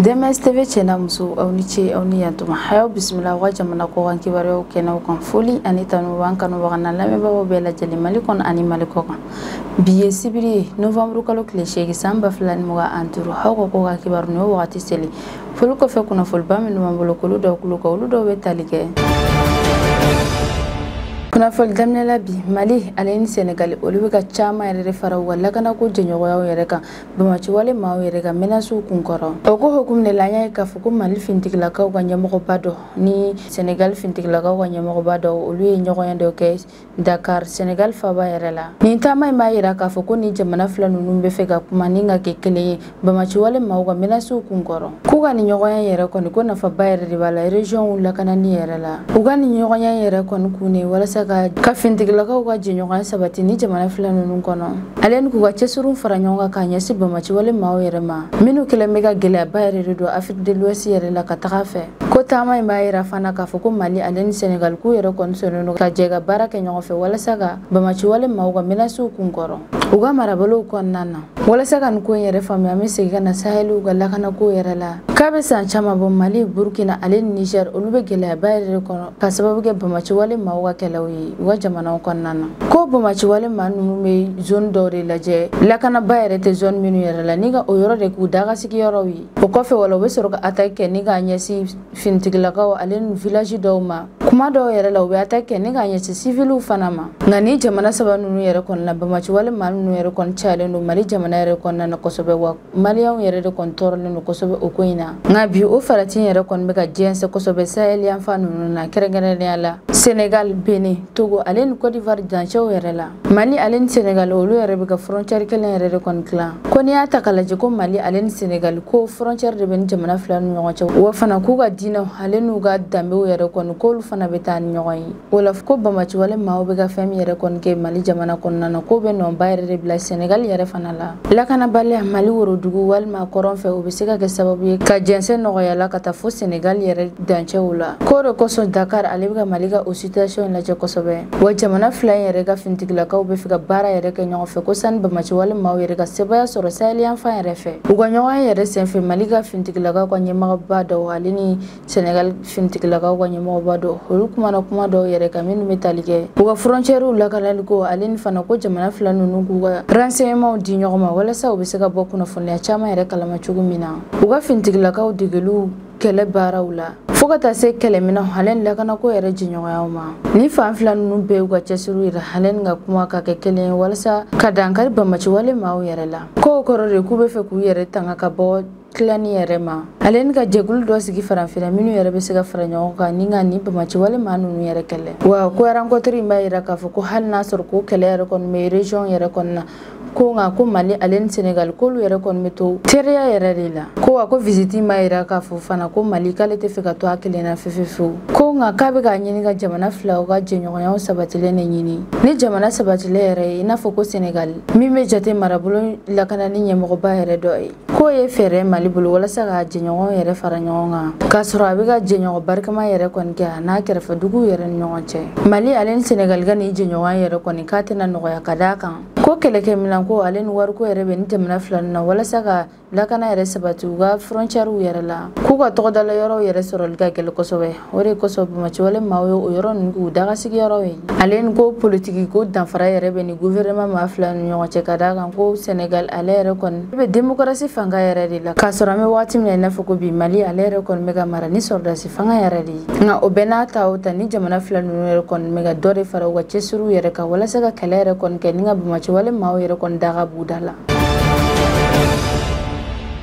DMS TV cɛ n'a muso, aw ni ce, aw ni yantuma. Hayaw bisimila aw ka jamana kɔkan kibaruyaw kɛnɛw kan. Foli ani tanu b'an kanubaga n'a lamɛnbagaw bɛɛ lajɛlen, Mali kɔnɔ ani Mali kɔ kan. Bi ye sibiri ye, novembre kalo tile 8, san 2025. Aw ka kɔkan kibaru nin o wagati seli. Foli kɔfɛ, kunnafoniba minnu b'an bolo k'olu dɔw kulo kan, olu dɔw bɛ tali kɛ. Kunnafoni daminɛ la bi, Mali ale ni Senegali, olu bɛ ka caman yɛrɛ de fara u ka lakanako jɛɲɔgɔnyaw yɛrɛ kan bamaciwale maaw yɛrɛ ka menacew kunkɔrɔ. O ko hukumu de la, an y'a ye k'a fɔ ko Mali finitigilakaw ka ɲɛmɔgɔba dɔ ni Senegali finitigilakaw ka ɲɛmɔgɔba dɔ, olu ye ɲɔgɔnya dɔ kɛ Dakar, Senegal faaba yɛrɛ la. Nin taama in b'a yira k'a fɔ ko ni jamana fila ninnu bɛ fɛ ka kuma ni ka kɛ kelen ye bamaciwale maaw ka menacew kunkɔrɔ. K'u ka nin ɲɔgɔnya yɛrɛ kɔni, ko nafaba yɛrɛ de b'a la région lakanani yɛrɛ la. U ka nin ɲɔgɔnya yɛrɛ kɔni kun de walasa ka finitigilakaw ka jɛɲɔgɔnya sabati ni jamana fila ninnu kɔnɔ, ale ni k'u ka cɛsiriw fara ɲɔgɔn kan k'a ɲɛsin bamaciwale maaw yɛrɛ ma minnu kɛlen bɛ ka gɛlɛyaba yɛrɛ de don Afrique de l'Ouest yɛrɛ la ka taga fɛ. Ko taama in b'a yira fana k'a fɔ ko Mali ale ni Senegal k'u yɛrɛ kɔni sɔnnen don ka jɛ ka baara kɛ ɲɔgɔn fɛ walasa ka bamaciwale maaw ka menacew kunkɔrɔ u ka marabolow kɔnɔna na. Walasa ka nin ko in yɛrɛ faamuya, an bɛ segin ka na Saheliw ka lakanako yɛrɛ la. K'a bɛ san caman bɔ, Mali, Burkina ale ni Niger, olu bɛ gɛlɛyaba yɛrɛ de kɔnɔ ka sababu kɛ bamaciwale maaw ka kɛlɛw ye u ka jamanaw kɔnɔna na. Ko bamaciwale maa ninnu bɛ zone dɔw de lajɛ, lakanaba yɛrɛ tɛ zone minnu yɛrɛ la, ni ka o yɔrɔ de k'u dagasigi yɔrɔw ye. O kɔfɛ wala, u bɛ sɔrɔ ka attaque kɛ ni k'a ɲɛsin finitigilakaw ale ni village dɔw ma. Kuma dɔw yɛrɛ la, u bɛ attaque kɛ ni k'a ɲɛsin civiliw fana ma. Nka ni jamana saba ninnu yɛrɛ kɔni na, bamaciwale maa ninnu yɛrɛ kɔni cayalen don Mali jamana yɛrɛ kɔnɔna na kosɛbɛ, wa maliyɛnw yɛrɛ de kɔni tɔɔrɔlen don kosɛbɛ o ko in na. Nka bi, o farati yɛrɛ kɔni bɛ ka jɛnsɛn kosɛbɛ Sahel yanfan ninnu na, kɛrɛnkɛrɛnnenya la Senegal, Benin, Togo ale ni Côte d'Ivoire dancɛw yɛrɛ la. Mali ale ni Senegal, olu yɛrɛ bɛ ka frontière kelen yɛrɛ de kɔni tilan. Ko n'i y'a ta k'a lajɛ, ko Mali ale ni Senegal, ko frontière de bɛ ni jamana fila ni ɲɔgɔn cɛ, wa fana k'u ka diinɛw ale n'u ka danbew yɛrɛ kɔni, k'olu fana bɛ taa ni ɲɔgɔn ye. O la, ko bamaciwale maaw bɛ ka fɛn min yɛrɛ kɔni kɛ Mali jamana kɔnɔna na, k'o bɛ nɔba yɛrɛ de bila Senegal yɛrɛ fana la. Lakanabaliya Mali worodugu walima kɔrɔn fɛ, o bɛ se ka kɛ sababu ye ka jɛnsɛn nɔgɔya la ka taa fo Senegal yɛrɛ dancɛw la. K'o de kosɔn Dakar ale bɛ ka Mali ka o situation lajɛ kosɛbɛ, wa jamana fila in yɛrɛ ka finitigilakaw bɛ fɛ ka baara yɛrɛ kɛ ɲɔgɔn fɛ ko sani bamaciwale maaw yɛrɛ ka sebaaya sɔrɔ Sahel yanfan yɛrɛ fɛ. U ka ɲɔgɔn yɛrɛ senfɛ, Mali ka finitigilakaw ka ɲɛmɔgɔba dɔw ale ni Senegal finitigilakaw ka ɲɛmɔgɔba dɔw, olu kumana kuma dɔw yɛrɛ kan minnu bɛ tali kɛ u ka frontières lakanali ko ale ni fana ko jamana fila ninnu k'u ka renseignements di ɲɔgɔn ma walasa u bɛ se ka bɔ kunnafoniya caman yɛrɛ kalama cogo min na, u ka finitigilakaw degeliw kɛlɛ baaraw la, fo ka taa se kɛlɛminɛw ale ni lakanako yɛrɛ jɛɲɔgɔnyaw ma. Ni fan fila ninnu bɛɛ y'u ka cɛsiriw yira ale ni ka kuma ka kɛ kelen ye walasa ka dankari bamaciwale maaw yɛrɛ la. K'o kɔrɔ de k'u bɛ fɛ k'u yɛrɛ tanga ka bɔ tilani yɛrɛ ma, ale ni ka jɛkulu dɔ sigi farafinna minnu yɛrɛ bɛ se ka fara ɲɔgɔn kan ni ka nin bamaciwale maa ninnu yɛrɛ kɛlɛ. Wa ko rencontre in b'a yira k'a fɔ ko hali n'a sɔrɔ ko kɛlɛ yɛrɛ kɔni bɛ région yɛrɛ kɔnɔna na, ko nka ko Mali ale ni Senegal, k'olu yɛrɛ kɔni bɛ to teriya yɛrɛ de la. Ko wa ko visite in b'a yira k'a fɔ fana ko Mali k'ale tɛ fɛ ka to a kelen na fefefewu, ko nka k'a bɛ k'a ɲini ka jamana filaw ka jɛɲɔgɔnyaw sabatilen de ɲini ni jamana sabatilen yɛrɛ ye, i n'a fɔ ko Senegal min bɛ jate marabolo lakanani ɲɛmɔgɔba yɛrɛ dɔ ye. K'o ye fɛɛrɛ Mali bolo walasa ka jɛɲɔgɔn yɛrɛ fara ɲɔgɔn kan, k'a sɔrɔ a bɛ ka jɛɲɔgɔn barikama yɛrɛ kɔni kɛ a n'a kɛrɛfɛ duguw yɛrɛ ni ɲɔgɔn cɛ. Mali ale ni Senegal ka nin jɛɲɔgɔn yɛrɛ kɔni, k'a tɛna nɔgɔya, ka d'a kan ko kɛlɛkɛminɛnko ale ni wariko yɛrɛ bɛ ni jamana fila ninnu na walasa ka lakana yɛrɛ sabati u ka frontières yɛrɛ la, k'u ka tɔgɔdala yɔrɔw yɛrɛ sɔrɔli ka gɛlɛn kosɛbɛ. O de kosɔn bamaciwale maaw ye o yɔrɔ ninnu k'u dagasigi yɔrɔw ye. Ale ni ko politiki ko danfara yɛrɛ bɛ ni gouvernement maa fila ni ɲɔgɔn cɛ, ka d'a kan ko Senegal ale yɛrɛ kɔni bɛ démocratie fanga yɛrɛ de la, k'a sɔrɔ an bɛ waati min na i n'a fɔ ko bi, Mali ale yɛrɛ kɔni bɛ ka mara ni sɔrɔdasi fanga yɛrɛ de ye. Nka o bɛɛ n'a ta o ta, ni jamana fila ninnu yɛrɛ kɔni bɛ ka dɔ de fara u ka cɛsiriw yɛrɛ kan walasa ka kɛlɛ yɛrɛ kɔni kɛ ni ka bamaciwale maaw yɛrɛ kɔni daga b'u da la.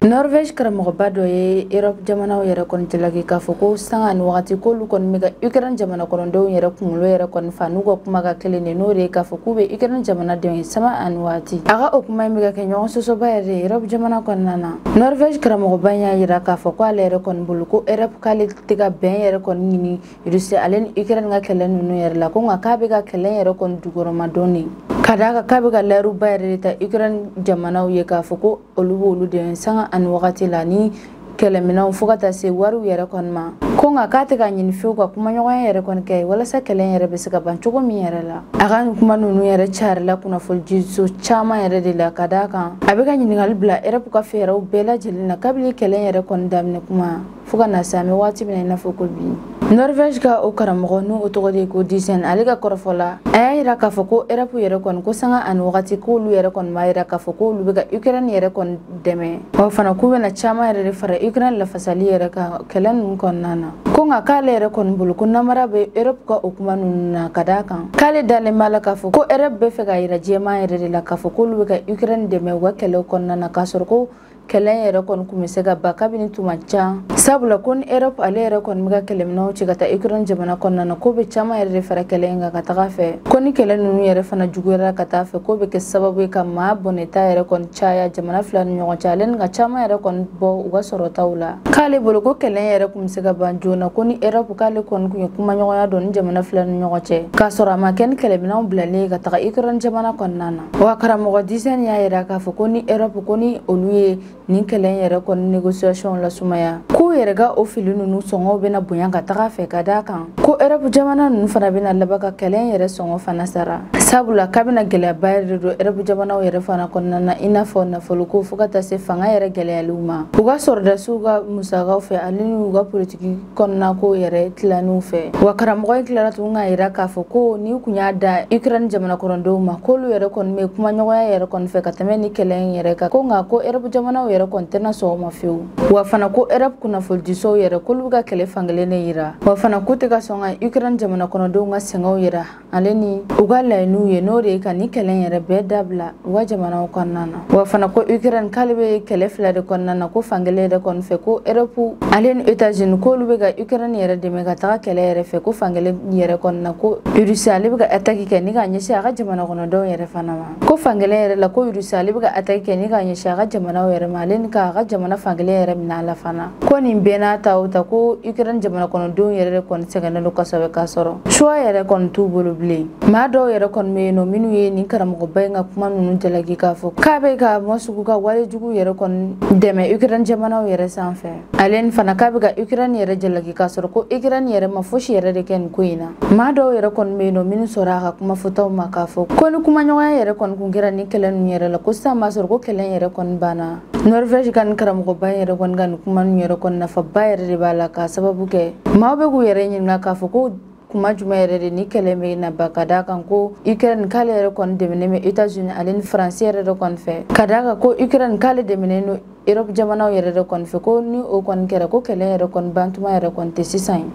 Norvège karamɔgɔba dɔ ye Europe jamanaw yɛrɛ kɔni jalaki k'a fɔ ko sanga ni wagati k'olu kɔni bɛ ka Ukraine jamana kɔnɔdenw yɛrɛ kunkolo yɛrɛ kɔni fa n'u ka kuma ka kelen de, n'o de ye k'a fɔ k'u bɛ Ukraine jamanadenw ye sama ani waati. A ka o kuma in bɛ ka kɛ ɲɔgɔn sɔsɔba yɛrɛ de Europe jamana kɔnɔna na. Norvège karamɔgɔba in y'a yira k'a fɔ ko ale yɛrɛ kɔni bolo, ko Europe k'ale tɛ ka bɛn yɛrɛ kɔni ɲini Russie ale ni Ukraine ka kɛlɛ ninnu yɛrɛ la, ko nka k'a bɛ ka kɛlɛ yɛrɛ kɔni jukɔrɔma dɔɔni, ka d'a kan k'a bɛ ka layiruba yɛrɛ de ta Ukraine jamanaw ye k'a fɔ ko olu b'olu dɛmɛ sanga ani wagati la ni kɛlɛminɛnw fo ka taa se wariw yɛrɛ kɔni ma. Ko nka k'a tɛ ka ɲini fiyewu ka kumaɲɔgɔnya yɛrɛ kɔni kɛ walasa kɛlɛ yɛrɛ bɛ se ka ban cogo min yɛrɛ la. A ka nin kuma ninnu yɛrɛ carila kunnafonidiso caman yɛrɛ de la ka d'a kan a bɛ ka ɲininkali bila Europe ka fɛɛrɛw bɛɛ lajɛlen na kabini kɛlɛ yɛrɛ kɔni daminɛ kuma fo ka na se an bɛ waati min na i n'a fɔ ko bi. Norvège ka o karamɔgɔ n'o tɔgɔ de ye ko Dizen, ale ka kɔrɔfɔ la a y'a yira k'a fɔ ko Europe yɛrɛ kɔni ko sanga ani wagati k'olu yɛrɛ kɔni b'a yira k'a fɔ k'olu bɛ ka Ukraine yɛrɛ kɔni dɛmɛ, wa fana k'u bɛna caman yɛrɛ de fara Ukraine lafasali yɛrɛ kan kɛlɛ ninnu kɔnɔna na. Ko nka k'ale yɛrɛ kɔni bolo ko namara bɛ Europe ka o kuma ninnu na ka d'a kan k'ale dalen b'a la k'a fɔ ko Europe bɛ fɛ k'a yira jɛman yɛrɛ de la k'a fɔ k'olu bɛ ka Ukraine dɛmɛ u ka kɛlɛw kɔnɔna na, k'a sɔrɔ ko kɛlɛ yɛrɛ kɔni kun bɛ se ka ban kabini tuma can, sabula ko ni Europe ale yɛrɛ kɔni bɛ ka kɛlɛminɛnw ci ka taa Ukraine jamana kɔnɔna na, k'o bɛ caman yɛrɛ de fara kɛlɛ in kan ka taga fɛ. Ko ni kɛlɛ ninnu yɛrɛ fana juguyara ka taa fɛ, k'o bɛ kɛ sababu ye ka maa bɔnɛta yɛrɛ kɔni caya jamana fila ni ɲɔgɔn cɛ, ale ni ka caman yɛrɛ kɔni bɔ u ka sɔrɔtaw la. K'ale bolo ko kɛlɛ yɛrɛ kun bɛ se ka ban joona ko ni Europe k'ale kɔni kun ye kumaɲɔgɔnya don ni jamana fila ni ɲɔgɔn cɛ, k'a sɔrɔ a ma kɛ ni kɛlɛminɛnw bilalen ye ka taga Ukraine jamana kɔnɔna na. Wa karamɔgɔ Dizen y'a yira k'a fɔ ko ni Europe ko ni olu ye nin kɛlɛ yɛrɛ kɔni négociation lasumaya, k'u yɛrɛ ka o fili ninnu sɔngɔw bɛna bonya ka taga fɛ ka d'a kan ko Europe jamana ninnu fana bɛna laban ka kɛlɛ yɛrɛ sɔngɔ fana sara, sabula k'a bɛna gɛlɛyaba yɛrɛ de don Europe jamanaw yɛrɛ fana kɔnɔna na, i n'a fɔ nafoloko fo ka taa se fanga yɛrɛ gɛlɛyaliw ma, u ka sɔrɔdasiw ka musakaw fɛ ale n'u ka politiki kɔnɔnako yɛrɛ tilaniw fɛ. Wa karamɔgɔ in tilara tuguni k'a yira k'a fɔ ko ni kun y'a da Ukraine jamana kɔnɔdenw ma, k'olu yɛrɛ kɔni bɛ kumaɲɔgɔnya yɛrɛ kɔni fɛ ka tɛmɛ ni kɛlɛ in yɛrɛ kan, ko nka ko Europe jamanaw yɛrɛ kɔni tɛna sɔn o ma fiyewu. Wa fana ko Europe kunnafonidisow yɛrɛ k'olu bɛ ka kɛlɛ fankelen de yira, wa fana k'u tɛ ka sɔn ka Ukraine jamana kɔnɔdenw ka sɛgɛnw yira ale ni u ka laɲiniw ye, n'o de ye ka ni kɛlɛ yɛrɛ bɛɛ dabila u ka jamanaw kɔnɔna na. Wa fana ko Ukraine k'ale bɛ kɛlɛ fila de kɔnɔna na, ko fankelen yɛrɛ kɔni fɛ ko Europe ale ni États-Unis k'olu bɛ ka Ukraine yɛrɛ dɛmɛ ka taga kɛlɛ yɛrɛ fɛ, ko fankelen yɛrɛ kɔni na ko Russie ale bɛ ka attaque kɛ ni ka ɲɛsin a ka jamana kɔnɔdenw yɛrɛ fana ma, ko fankelen yɛrɛ la ko Russie ale bɛ ka attaque kɛ ni ka ɲɛsin a ka jamanaw yɛrɛ ma, ale ni k'a ka jamana fankelen yɛrɛ minɛ a la fana. Ko nin bɛɛ n'a ta o ta ko Ukraine jamana kɔnɔdenw yɛrɛ de kɔni sɛgɛnnen don kosɛbɛ, k'a sɔrɔ choix yɛrɛ kɔni t'u bolo bilen. Maa dɔw yɛrɛ kɔni bɛ yen nɔ minnu ye nin karamɔgɔba in ka kuma ninnu jalaki k'a fɔ k'a bɛ ka Moscou ka walejugu yɛrɛ kɔni dɛmɛ Ukraine jamanaw yɛrɛ sanfɛ, ale ni fana k'a bɛ ka Ukraine yɛrɛ jalaki k'a sɔrɔ ko Ukraine yɛrɛ ma fosi yɛrɛ de kɛ nin ko in na. Maa dɔw yɛrɛ kɔni bɛ yen nɔ minnu sɔrɔ a ka kuma fɔtaw ma k'a fɔ ko ni kumaɲɔgɔnya yɛrɛ kɔni kun kɛra nin kɛlɛ ninnu yɛrɛ la, ko sisan b'a sɔrɔ ko kɛlɛ yɛrɛ kɔni banna. Norvège ka nin karamɔgɔba in yɛrɛ kɔni ka nin kuma ninnu yɛrɛ kɔni nafaba yɛrɛ de b'a la, k'a sababu kɛ maaw bɛ k'u yɛrɛ ɲininka k'a fɔ ko kuma jumɛn yɛrɛ de ni kɛlɛ bɛ na ba, ka d'a kan ko Ukraine k'ale yɛrɛ kɔni dɛmɛnen bɛ États-Unis ale ni Faransi yɛrɛ de kɔni fɛ, ka d'a kan ko Ukraine k'ale dɛmɛnen don Europe jamanaw yɛrɛ de kɔni fɛ, ko ni o kɔni kɛra ko kɛlɛ yɛrɛ kɔni bantuma yɛrɛ kɔni tɛ sisan ye.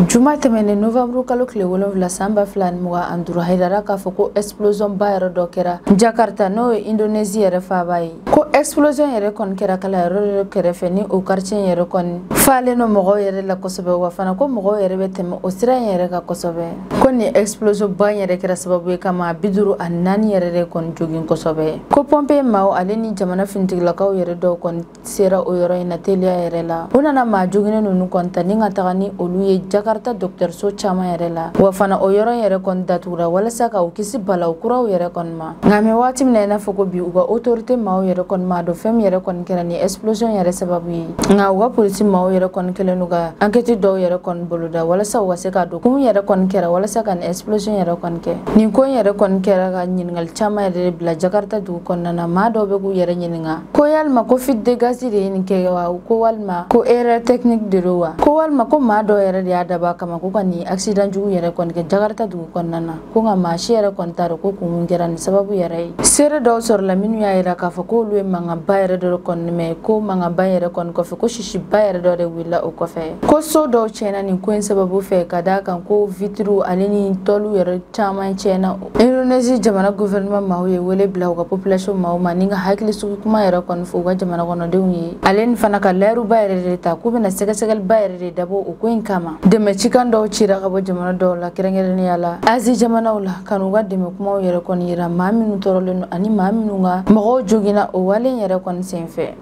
Juma tɛmɛnen novembre kalo tile 7 san 2025, a yirara k'a fɔ ko explosion ba yɛrɛ dɔ kɛra Jakarta, n'o ye Indonésie yɛrɛ faaba ye. Ko explosion yɛrɛ kɔni kɛra kalayɔrɔ dɔ kɛrɛfɛ ni o quartier yɛrɛ kɔni falen don mɔgɔw yɛrɛ la kosɛbɛ, wa fana ko mɔgɔw yɛrɛ bɛ tɛmɛ o sira in yɛrɛ kan kosɛbɛ. Ko nin explosion ba in yɛrɛ kɛra sababu ye ka maa 54 yɛrɛ de kɔni jogin kosɛbɛ. Ko pompier maaw ale ni jamana finitigilakaw yɛrɛ dɔw kɔni sera o yɔrɔ in na teliya yɛrɛ la. U nana maa joginen ninnu kɔni ta ni ka taga ni olu ye Jakarta dɔgɔtɔrɔso caman yɛrɛ la, wa fana o yɔrɔ in yɛrɛ kɔni datugura walasa ka u kisi balawu kuraw yɛrɛ kɔni ma. Nka mɛ waati min na i n'a fɔ ko bi, u ka autorité maaw yɛrɛ kɔni m'a dɔn fɛn min yɛrɛ kɔni kɛra ni explosion yɛrɛ sababu ye. Nka u ka polisi maaw yɛrɛ kɔni kɛlen don ka enquête dɔw yɛrɛ kɔni boloda walasa u ka se k'a dɔn kun yɛrɛ kɔni kɛra walasa ka nin explosion yɛrɛ kɔni kɛ. Nin ko in yɛrɛ kɔni kɛra ka ɲininkali caman yɛrɛ de bila Jakarta dugu kɔnɔna na. Maa dɔw bɛ k'u yɛrɛ ɲininka ko yalima ko fuite de gaz de ye nin kɛ wa, ko walima ko erreur technique de don wa, ko walima ko maa dɔw yɛrɛ de y'a dabɔ a kama ko ka nin accident jugu yɛrɛ kɔni kɛ Jakarta dugu kɔnɔna na, ko nka maa si yɛrɛ kɔni t'a dɔn ko kun mun kɛra nin sababu yɛrɛ ye. Seere dɔw sɔrɔla minnu y'a yira k'a fɔ k'olu ye mankanba yɛrɛ dɔ kɔni mɛn, ko mankanba yɛrɛ kɔni kɔfɛ ko sisiba yɛrɛ dɔ de wulila o kɔfɛ, ko so dɔw tiɲɛna nin ko in sababu fɛ, ka d'a kan ko vitiriw ale ni tɔliw yɛrɛ caman tiɲɛna. Indonésie jamana gouvernement maaw ye wele bila u ka population maaw ma ni ka hakili sigi kuma yɛrɛ kɔni fɔ u ka jamana kɔnɔdenw ye, ale ni fana ka layiruba yɛrɛ de ta k'u bɛna sɛgɛsɛgɛliba yɛrɛ de dabɔ o ko in kama. Dɛmɛ cikan dɔw cira ka bɔ jamana dɔw la, kɛrɛnkɛrɛnnenya la Asie jamanaw la, ka n'u ka dɛmɛ kumaw yɛrɛ kɔni yira maa minnu tɔɔrɔlen don ani maa minnu ka mɔgɔw joginna o wale in yɛrɛ kɔni senfɛ.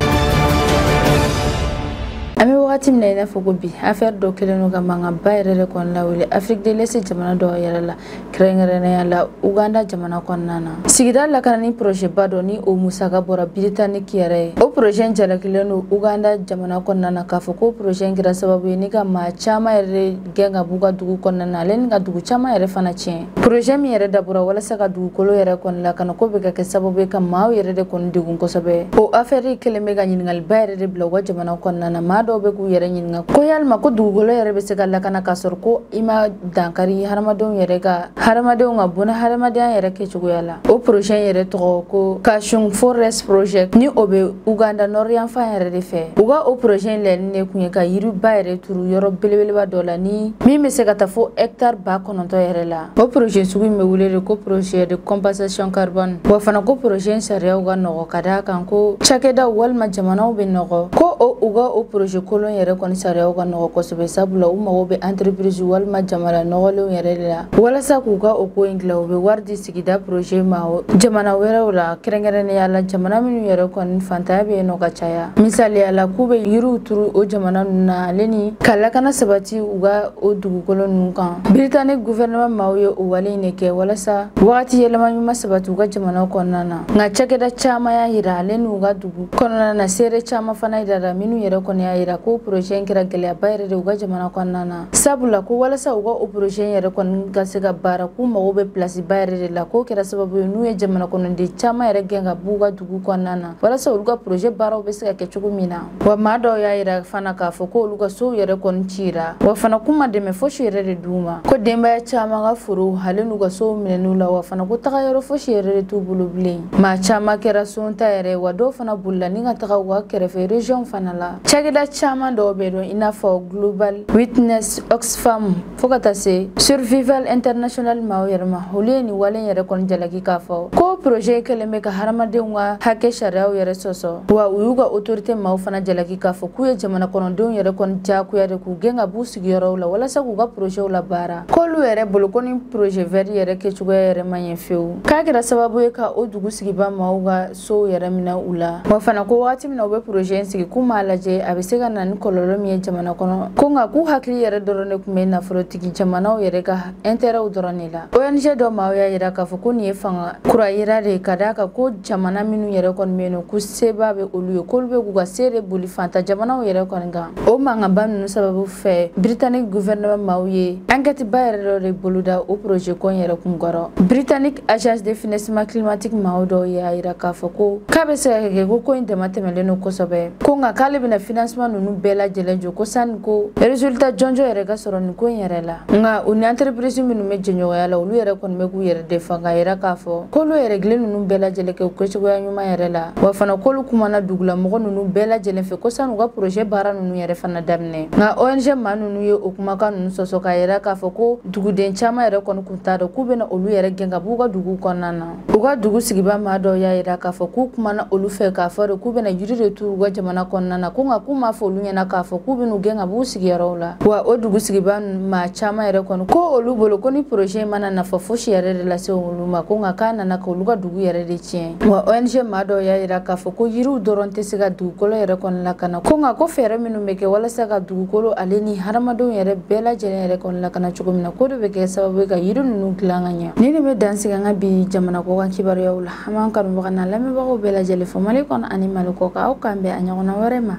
An bɛ wagati min na i n'a fɔ ko bi, affaire dɔ kɛlen don ka mankanba yɛrɛ de kɔni lawuli Afrique de l'Est jamana dɔw yɛrɛ la, kɛrɛnkɛrɛnnenya la Uganda jamana kɔnɔna na. Sigida lakanani projet ba dɔ ni o musaka bɔra Britannique yɛrɛ ye. O projet jalakilen don Uganda jamana kɔnɔna na k'a fɔ ko projet kɛra sababu ye ni ka maa caman yɛrɛ gɛn ka b'u ka dugu kɔnɔna na, ale ni ka dugu caman yɛrɛ fana tiɲɛ. Projet min yɛrɛ dabɔra walasa ka dugukolo yɛrɛ kɔni lakana, ko bɛ ka kɛ sababu ye ka maaw yɛrɛ de kɔni degun kosɛbɛ. O affaire kɛlen bɛ ka ɲininkaliba yɛrɛ de bila u ka jamana kɔnɔna na. Maa dɔw bɛ k'u yɛrɛ ɲininka ko yalima ko dugukolo yɛrɛ bɛ se ka lakana k'a sɔrɔ ko i ma dankari hadamadenw yɛrɛ ka hadamadenw ka bɔnna hadamadenya yɛrɛ kɛcogoya la. O projet yɛrɛ tɔgɔ ko Kashung Forest Project, ni o bɛ Uganda nord yanfan yɛrɛ de fɛ. U ka o projet in laɲini de kun ye ka yiriba yɛrɛ turu yɔrɔ belebeleba dɔ la, ni min bɛ se ka taa fo hectare 9,000 yɛrɛ la. O projet sugu in bɛ wele de ko projet de compensation carbone. Wa fana ko projet in sariyaw ka nɔgɔ ka d'a kan ko cakɛdaw walima jamanaw bɛ nɔgɔ ko o u ka o projet kolon yɛrɛ kɔni sariyaw ka nɔgɔ kosɛbɛ, sabula u mago bɛ entreprise walima jamana nɔgɔlenw yɛrɛ de la walasa k'u ka o ko in dilan. U bɛ wari di sigida projet ma jamana wɛrɛw la, kɛrɛnkɛrɛnnenya la jamana minnu yɛrɛ kɔni fantanya bɛ yen nɔ ka caya. Misaliya la, k'u bɛ yiriw turu o jamana ninnu na, ale ni ka lakana sabati u ka o dugukolo ninnu kan. Britannique gouvernement maaw ye o wale in de kɛ walasa wagati yɛlɛma ɲuman sabati u ka jamana kɔnɔna na. Nka cakɛda caman y'a yira, ale n'u ka dugu kɔnɔna na seere caman fana yirara minnu yɛrɛ kɔni y'a yira ko projet in kɛra gɛlɛyaba yɛrɛ de u ka jamana kɔnɔna na, sabula ko walasa u ka o projet in yɛrɛ kɔni ka se ka baara, k'u mago bɛ place ba yɛrɛ de la. K'o kɛra sababu ye n'u ye jamana kɔnɔden caman yɛrɛ gɛn ka b'u ka dugu kɔnɔna na walasa olu ka projet baaraw bɛ se ka kɛ cogo min na. Wa maa dɔw y'a yira fana k'a fɔ ko olu ka sow yɛrɛ kɔni cira, wa fana k'u ma dɛmɛ fosi yɛrɛ de d'u ma, ko denbaya caman ka forow ale n'u ka sow minɛn'u la, wa fana ko taga yɔrɔ fosi yɛrɛ de t'u bolo bilen. Maa caman kɛra sonta yɛrɛ, wa dɔw fana bolila ni ka taga u ka kɛrɛfɛ région fana la. Cakɛda caman dɔw bɛ dɔn i n'a fɔ Global Witness, Oxfam, fo ka taa se Survival International maaw yɛrɛ ma, olu ye nin wale yɛrɛ kɔni jalaki k'a fɔ ko projet kɛlen bɛ ka hadamadenw ka hakɛ sariyaw yɛrɛ sɔsɔ. Wa u y'u ka autorité maaw fana jalaki k'a fɔ k'u ye jamana kɔnɔdenw yɛrɛ kɔni diyagoya de k'u gɛn ka b'u sigiyɔrɔw la walasa k'u ka projetw la baara. K'olu yɛrɛ bolo ko ni projet vert yɛrɛ kɛcogoya yɛrɛ ma ɲɛ fewu, k'a kɛra sababu ye ka o dugu sigiba maaw ka sow yɛrɛ minɛ u la. Wa fana ko wagati min na u bɛ projet in sigi, k'u m'a lajɛ a bɛ se ka na ni kɔlɔlɔ min ye jamana kɔnɔ, ko nka k'u hakili yɛrɛ dɔrɔn de tun bɛ nafolotigi jamanaw yɛrɛ ka intérêt dɔrɔn de la. ONG dɔ maaw y'a yira k'a fɔ ko nin ye fanga kura yira de ka d'a kan ko jamana minnu yɛrɛ kɔni bɛ yen nɔ ko seba bɛ olu ye, k'olu bɛ k'u ka se de boli fanta jamanaw yɛrɛ kɔni kan. O mankanba ninnu sababu fɛ, Britannique gouvernement maaw ye enquête ba yɛrɛ dɔ de boloda o projet ko in yɛrɛ kunkɔrɔ. Britannique agence de financement climatique maaw dɔw y'a yira k'a fɔ ko k'a bɛ se ka kɛ ko ko in dama tɛmɛlen don kosɛbɛ, ko nka k'ale bɛna financement ninnu bɛɛ lajɛlen jɔ ko sanni ko résultat jɔnjɔn yɛrɛ ka sɔrɔ nin ko in yɛrɛ la. Nka u ni entreprise minnu bɛ jɛɲɔgɔnya la, olu yɛrɛ kɔni bɛ k'u yɛrɛ défend k'a yira k'a fɔ k'olu yɛrɛ gilen ninnu bɛɛ lajɛlen kɛ u kɛcogoya ɲuman yɛrɛ la. Wa fana k'olu kumana dugulamɔgɔ ninnu bɛɛ lajɛlen fɛ ko sanni u ka projet baara ninnu yɛrɛ fana daminɛ. Nka ONG maa ninnu ye o kumakan ninnu sɔsɔ k'a yira k'a fɔ ko duguden caman yɛrɛ kɔni kun t'a dɔn k'u bɛna olu yɛrɛ gɛn ka b'u ka dugu kɔnɔna na. U ka dugu sigiba maa dɔw y'a yira k'a fɔ k'u kumana olu fɛ k'a fɔ de k'u bɛna yiri de turu u ka jamana kɔnɔna na, ko nka k'u m'a fɔ olu ɲɛna k'a fɔ k'u bɛn'u gɛn ka b'u sigiyɔrɔw la. Wa o dugu sigiba maa caman yɛrɛ kɔni ko olu bolo ko ni projet mana nafa fosi yɛrɛ de lase olu ma, ko nka k'a nana ka olu ka dugu yɛrɛ de tiɲɛ. Wa ONG maa dɔw y'a yira k'a fɔ ko yiriw dɔrɔn tɛ se ka dugukolo yɛrɛ kɔni lakana, ko nka ko fɛɛrɛ minnu bɛ kɛ walasa ka dugukolo ale ni hadamadenw yɛrɛ bɛɛ lajɛlen yɛrɛ kɔni lakana cogo min na, k'o de bɛ kɛ sababu ye ka yiri ninnu dilan ka ɲɛ. Nin de bɛ dan sigi an ka bi jamana kɔkan kibaruyaw la. An b'an kanubaga n'an lamɛnbagaw bɛɛ lajɛlen fo Mali kɔnɔ ani Mali kɔkan. Aw k'an bɛn a ɲɔgɔnna wɛrɛ ma.